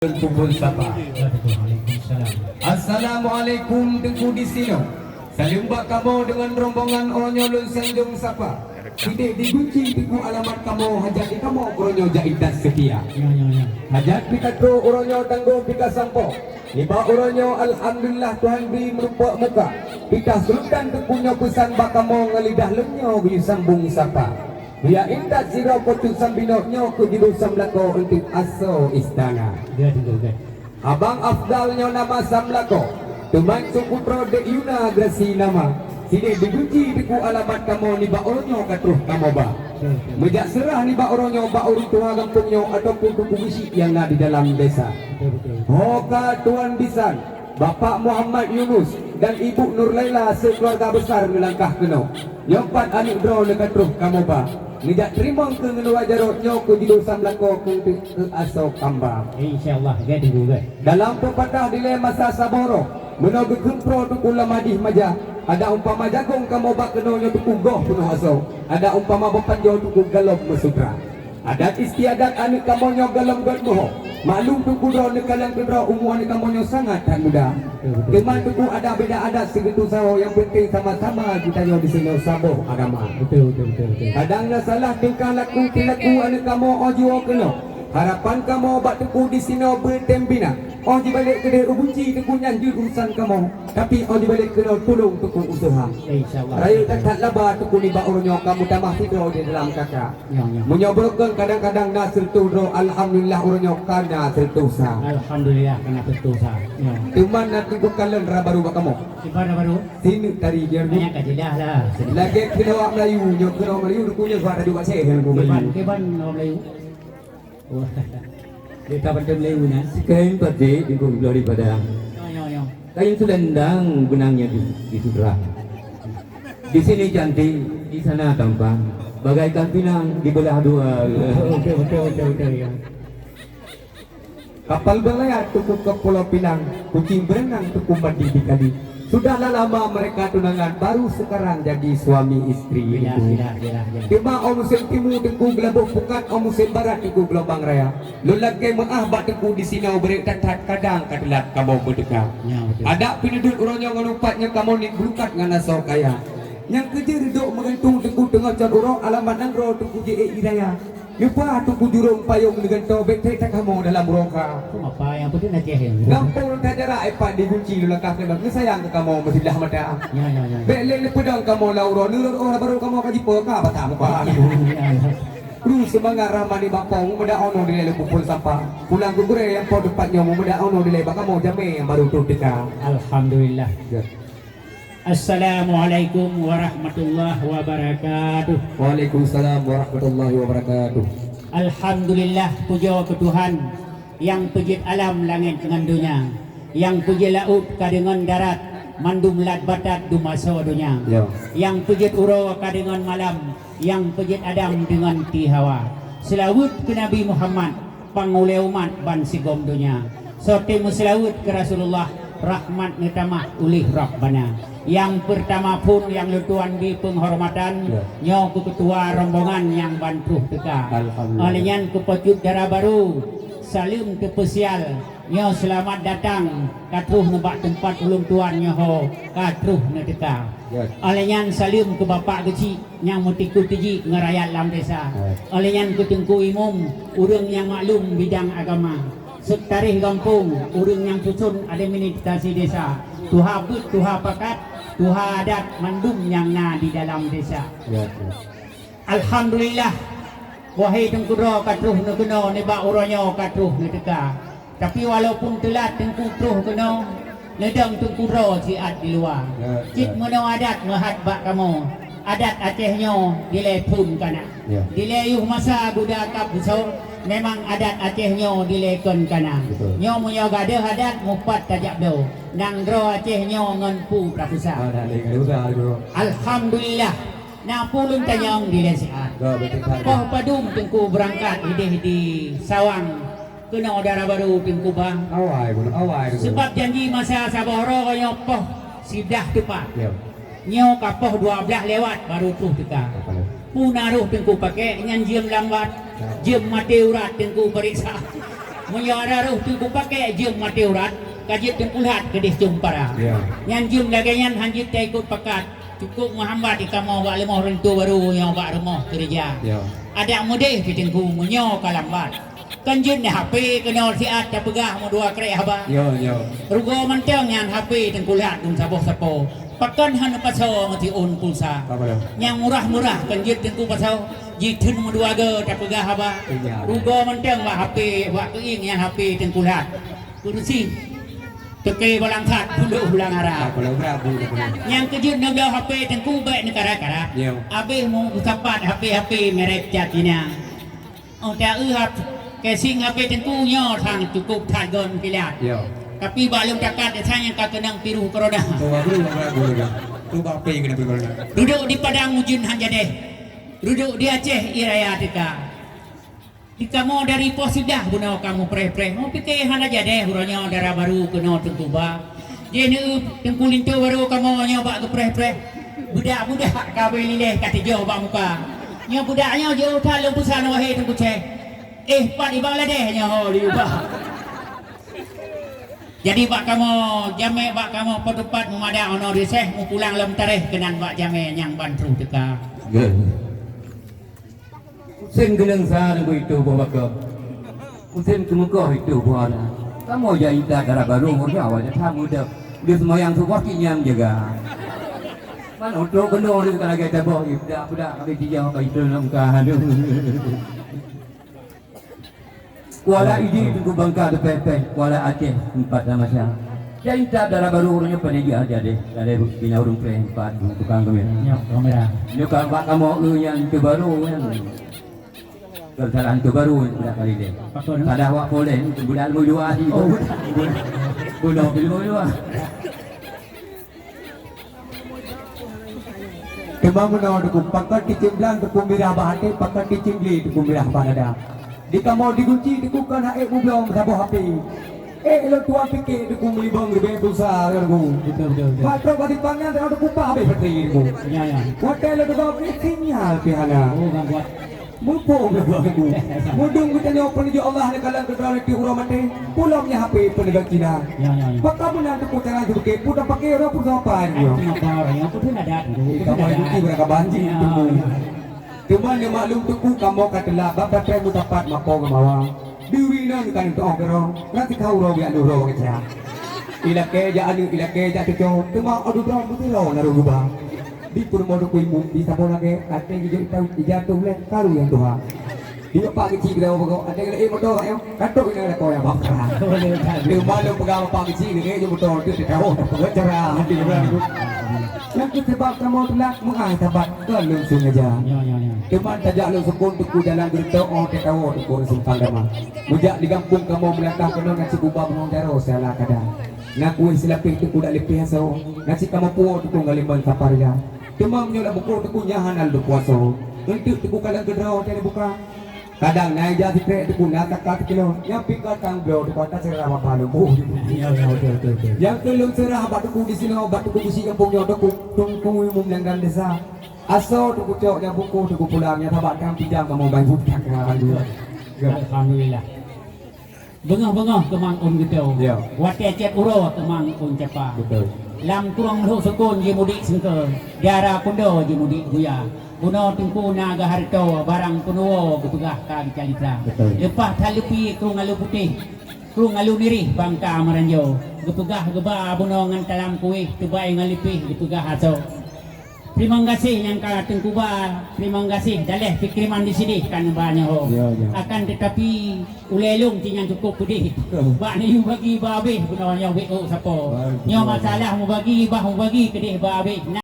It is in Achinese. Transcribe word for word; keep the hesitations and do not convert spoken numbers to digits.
Lôn peuphon sapa. Waalaikumsalam. Assalamualaikum Teungku di sinoe. Saleuem bak kamoe deungon rombongan, uroe nyoe lôn sanjong sapa. Sideh di Gunci Teungku alamat kamoe, hajat di kamoe uroe nyoe jak intat seutia. Ya, ya, ya. Hajat pih ka troh uroe nyoe, tanggong pih ka sampoe. Nibak uroe nyoe alhamdulillah Tuhan bri meurumpok muka. Pitah sultan Teungku nyoe peusan bak kamoe, ngon lidah lôn nyoe geuyue sambong sapa. Bri intat sidroe Po Cut Sambinoe, nyoe keuh judô samlakoe eunteuk asoe istana. Gét, gét, gét. Abang Afdal nyoe nama samlakoe, teuma Teungku droe Dek Yuna Grasi nama. Sideh di Gunci Teungku alamat kamoe, nibak uroe nyoe ka troh kamoe ba. Betul, betul. Meujak seurah nibak uroe nyoe bak ureueng tuha gampông nyoe ataupun Teungku Geuchik nyang na di dalam desa. Betul, betul. Ho ka tuan bisan, Bapak Muhammad Yunus dan Ibu Nurlaila sekeuluarga besar neulangkah keunoe. Nyoe pat aneuk droe lé ka troh kamoe ba. Neujak teurimong keu ngon wajarot, nyoe keuh judô samlakoe keu, keu asoe kamba. Insya Allah, gét Teungku, gét. Dalam peupatah dilée masa saboh roh, meunoe geukheun proh Teungku lam hadih maja, adak umpama jagong kamoe bak keunoe, nyoe Teungku goh peunoh asoe, adak umpama beupanjoe Teungku galom meusutra. Adat istiadat aneuk kamoe nyoe galom gét meuho. Maklum Teungku droe neukalon keudroe umu aneuk kamoe nyoe sangat that muda. Betul, betul, betul. Teuma Teungku adak beda adat sigeutue sawoe, nyang peunteng sama-sama geutanyoe di sinoe saboh agama. Betul, betul, betul, betul. Kadang na salah tingkah laku perilaku aneuk kamoe óh jiwoe keunoe. Harapan kamoe bak Teungku di sinoe beutem bina. Óh jibalek keudeh u Gunci Teungku nyan jeuet urusan kamoe. Tapi óh jibalek keunoe tulông Teungku useuha. Insya Allah. Rayeuk that-that laba Teungku nibak uroe nyoe ka meutamah sidroe di dalam kaka. Nyoe, nyoe. Meunyoe beurukon kadang-kadang na sireutôh droe, alhamdulillah uroe nyoe ka na sireutôh sa. Alhamdulillah ka na sireutôh sa. Nyoe. Teuma na Teungku kalon dara barô bak kamoe. Kiban dara barô? Sineuk tari biar bu. Hanya ka jeulaih lah. Lagèe keunoe awak Melayu, nyoe keunoe Melayu, Teungku nyoe suara juga Aceh, Teungku Melayu. Kiban, kiban awak Melayu? Wah. Dia ka bantu Melayu na. Sekian pasti Teungku daripada. Nyoe, nyoe, nyoe. Kain selendang benangnya di, di sutra. Di sini cantik, di sana tampan. Bagaikan pinang dibelah dua. Betul, betul, betul, betul, betul, ya. Kapal berlayar Teungku ke Pulau Pinang, kucing berenang Teungku mandi di kali. Sudahlah lama mereka tunangan, baru sekarang jadi suami istri, Teungku. Teuma óh musém timu Teungku geulaboh pukat, óh musém barat Teungku geulumbang raya. Lôn lakèe meu'ah bak Teungku di sinoe, beureukat that-that kadang ka teulat kamoe meuteuka. Ya, betul. Adak peuneudeuek uroe nyoe ngon upat nyang kamoe niet beureukat ngon asoe kaya. Nyang keujeuet reudok meugantung Teungku teungoh cot uroe, alamat nanggroe Teungku jiék ie raya. Leupah Teungku jurông payông neugantoe, bèk trép that kamoe dalam uroe ka. Apa nyang peuteun Aceh nyan? Gampông lôn that jarak, eh, pat di Gunci lôn langkah keunoe, neusayang keu kamoe meusiblah mata. Ya, ya, ya, ya. Bèk lé neupeudong kamoe lam uroe, neurot uroe barô kamoe ka jipo ka bata muka. Ya, ya. Kru seumangat Rahmani bak po, meumeudak uroe dilèe lôn peuphon sapa. Pulang keu gurèe nyang po teumpat nyoe, meumeudak uroe dilèe bak kamoe jamèe nyang barô troh teuka. Alhamdulillah. Ya. Assalamualaikum warahmatullahi wabarakatuh. Waalaikumsalam warahmatullahi wabarakatuh. Alhamdulillah, pujoe keu Tuhan, nyang peujeuet alam langèt ngon donya, nyang peujeuet laôt ka deungon darat, mandum lat batat dum asoe donya. Ya. Nyang peujeuet uroe ka deungon malam, nyang peujeuet Adam deungon Ti Hawa. Seulaweuet keu Nabi Muhammad, pangulèe umat bansigom donya. Soe tém meuseulaweuet keu Rasulullah, rahmat neutamah uléh Rabbana. Nyang peurtama phôn nyang lôn tuan bri peunghormatan, ya, nyoe keu keutua rombongan nyang ban troh teuka. Alhamdulillah. Óh lheueh nyan keu Po Cut dara barô, saleuem teupeusial, nyoe seulamat datang, ka troh nibak teumpat ulôn tuan nyoe ho, ka troh neuteuka. Ya. Óh lheueh nyan saleuem keu Bapak Geuchik, nyang meutikot tijik ngon rakyat lam desa. Hai. Óh lheueh nyan keu Teungku Imum, ureueng nyang maklum bidang agama. Seukretarih gampông, ureueng nyang susun administrasi desa. Tuha beuet, tuha pakat, tuha adat, mandum nyang na di dalam desa. Ya, ya. Alhamdulillah, wahé Teungku droe ka troh neukeunoe nibak uroe nyoe ka troh neuteuka. Tapi walaupun teulat Teungku troh keunoe, neudong Teungku droe siat di luwa. Ya, ya. Cit meunoe adat meuhat bak kamoe. Adat Aceh nyoe dilèe phôn ka na. Ya. Dilèe yoh masa Buddha ka beusoe, memang adat Aceh nyoe dilèe kon ka na. Betul. Nyoe meunyoe gadôh adat mupat tajak bloe. Nanggroe Aceh nyoe ngon peue tapeusa. Ah, dah lé, dah lé, dah lé. Alhamdulillah. Na peue lôn tanyong dilèe siat. Dah, betul, betul. Poh padum Teungku beurangkat idéh di Sawang. Keunoe dara barô Teungku ba. Awai, guru, awai, guru. Seubab janji masa saboh uroe nyoe poh siblah teupat. Ya. Nyoe ka poh dua blaih lewat barô troh teuka. Apa? Peue na roh Teungku pakék nyan jeuem lambat. Ya. Jeuem maté urat Teungku peuriksa. Meunyoe ada roh teuk beupakék jeuem maté urat, ka jeuet teungku lhat keudeh cong para. Ya. Nyan jeuem lagée nyan hán jeuet taikot pakat. Cukup meuhambat di kamoe bak leumoh reuntu barô nyoe bak rumoh keureuja. Ya. Adak meudeh di teungku meunyoe ka lambat. Kan jeuet ni H P keunoe siat tapeugah meudua krek haba. Ya, ya. Rugoe mantong nyan H P teungku lhat dum saboh sapo. Pakon hana pasoe meuti ôn pulsa. Apa dah? Nyang murah-murah kan jeuet teungku pasoe. Jitheun meudua goe tapeugah haba. Iya. Rugoe mantong bak H P, bak keuieng nyan H P teungku lhat. Kursi. Toke balangsat, puluh bulan ara. Ah, kalau berapa, kalau berapa. Nyang keujeuet neubloe H P teungku bék neukara-kara. Ya. Abéh meusapat H P-H P merek Cina. Oh, tak eu hap casing H P teungku nyoe sang cukup that gon kilat. Ya. Tapi bak lôn takat desa nyang ka keunong virus corona. Tu baru orang ragu dah. Tu bak H P kena virus corona. Duduk di Padang ujeuen han jadeh. Duduk di Aceh ie raya teuka. Di kamoe dari poh sidah bunoe kamoe preh-preh. Meu pike hana jadeh uroe nyoe dara barô keunoe teungku ba. Jih neueu teungku linto barô kamoe nyoe bak geupreh-preh. Budak-budak ka abéh lileh ka teujoh bak muka. Nyoe budak nyoe jeuet that lôn peusan wahé teungku ceh. Eh, pat di Bangladesh nyoe ho di ubah. Jadi bak kamoe, jameuk bak kamoe po teupat meumada ono riseh meupulang lom tareh keunan bak jameuk nyang ban troh teuka. Musém geuleueng sa teungku itu boh bakong. Musém keumeukoh itu boh aneuk. Kamoe jak intat dara barô meureuga awai that muda. Dia seumayang suboh cit nyang jaga. Man untuk keunoe dia ka lagée taboh, eh, budak-budak kami dijak ka itu nak muka. Aduh. Kuala Idi teungku bangka teupeh-peh, Kuala Aceh empat tamasya. Jak intat dara barô uroe nyoe pandai jiajak deh. Lalée bina ureuëng preh empat tukang kamera. Ya, kamera. Nyoe ka bak kamoe eu nyang teubarô nyan. Kon salah teubarô nyan budak kali deh. Pakon? Salah wak poleh budak leumo dua di. Oh, budak. Budak leumo dua. Teuma meunoe teungku, pakon cicém blang teungku mirah bak até, pakon cicém glé teungku mirah bak dada. Di kamoe di Guci teungku kon hana ék mubloe saboh H P. Ék lôn tuan pike teungku meulibong leubeh pulsa teungku. Betul, betul, betul. Bak trok bak simpang nyan teungku pah habéh bateri teungku. Ya, ya. Watée lôn teugok sinyal pih hana. Oh, gangguan. Muphom lé buet teungku. Mudong geutanyoe peuneujok Allah neukalon keudroe niteuh uroe maté. Pulom nyan H P peuneugok Cina. Ya, ya, ya. Bak kamoe nyan teungku cara seubeukée, peue tapaké uroe peusoe pai nyoe. Apa orang yang apa pun ada teungku. Eh, kamoe ikuti beurangkaban jih teungku. Teuma neumaklum teungku kamoe ka teulak bak batai meusapat mapo geumawa. Deuri nan ka neutoh keudroe, na sikau uroe biak neuroe ngeucah. Ilakée jak aneuk, ilakée jak cucoe, teuma adu droe meuteulô na rôh geuba. Di peurumoh teungku imeum, di saboh lagée, até geujok ija tuh lé karu nyang tuha. Di bapak geuchik geudawa bagok, até geuleuek moto rakyat, katok ina lakoe nyang bangka. Teuma lôn peugah bapak geuchik geuleuek jok moto, teuk teuka roh, teupeugah cara hati urang tu. Nyang keu sebab kamoe teulat meuai sabat kon lôn sengaja. Ya, ya, ya. Teuma tajak lôn sukon teungku jalan geureutok, oh teuka roh teungku reusumpang dama. Meujak di gampông kamoe meulangkah keunoe na cit uba bungong jaroe siala kada. Na kueh seulapéh teungku dak leupeh asoe, na cit kamoe puwoe teungku ngon limong saparia. Teuma meunyoe lam buku teungku nyan hana lôn puasoe, eunteuk teungku kalon keudroe watée neubuka. Kadang na ija sikrek teungku na saka sikilo, nyang pih ka tang bloe teungku ata seurah bak lôn. Oh, ya, ya, betul, betul, betul. Nyang keu lôn seurah bak teungku disinoe, bak teungku beusi gampông nyoe teungku, teungku imeum nyang dan desa. Asoe teungku cok nyang buku teungku pulang nyang sabak tang pijang kamoe bai budak. Alhamdulillah. Alhamdulillah. Beungoh-beungoh keumang ôn geuto. Ya. Watée cét uroe keumang ôn capa. Betul. Lam krueng lhok sukon jimudik seungke, di ara kundo jimudik buya. Bunoe teungku na geuhareutoe, barang peunuwoe geupeugah ka geucalitra. Betul. Leupah that leupie krueng alu putéh, krueng alu mirih bangka meuranjo. Geupeugah geuba bunoe ngon talam kueh, teubai ngon lipih geupeugah asoe. Teurimong gaséh nyang ka teungku ba, teurimong gaséh daleh peukiriman di sideh ka neuba nyoe. Ya, ya. Akan teutapi ulée lôn cit nyang cukup peudeh. Betul. Bak neuyue bagi ba abéh bunoe nyoe bék ôk sapo. Baik, betul. Nyoe masalah mubagi bah mubagi keudeh ba abéh.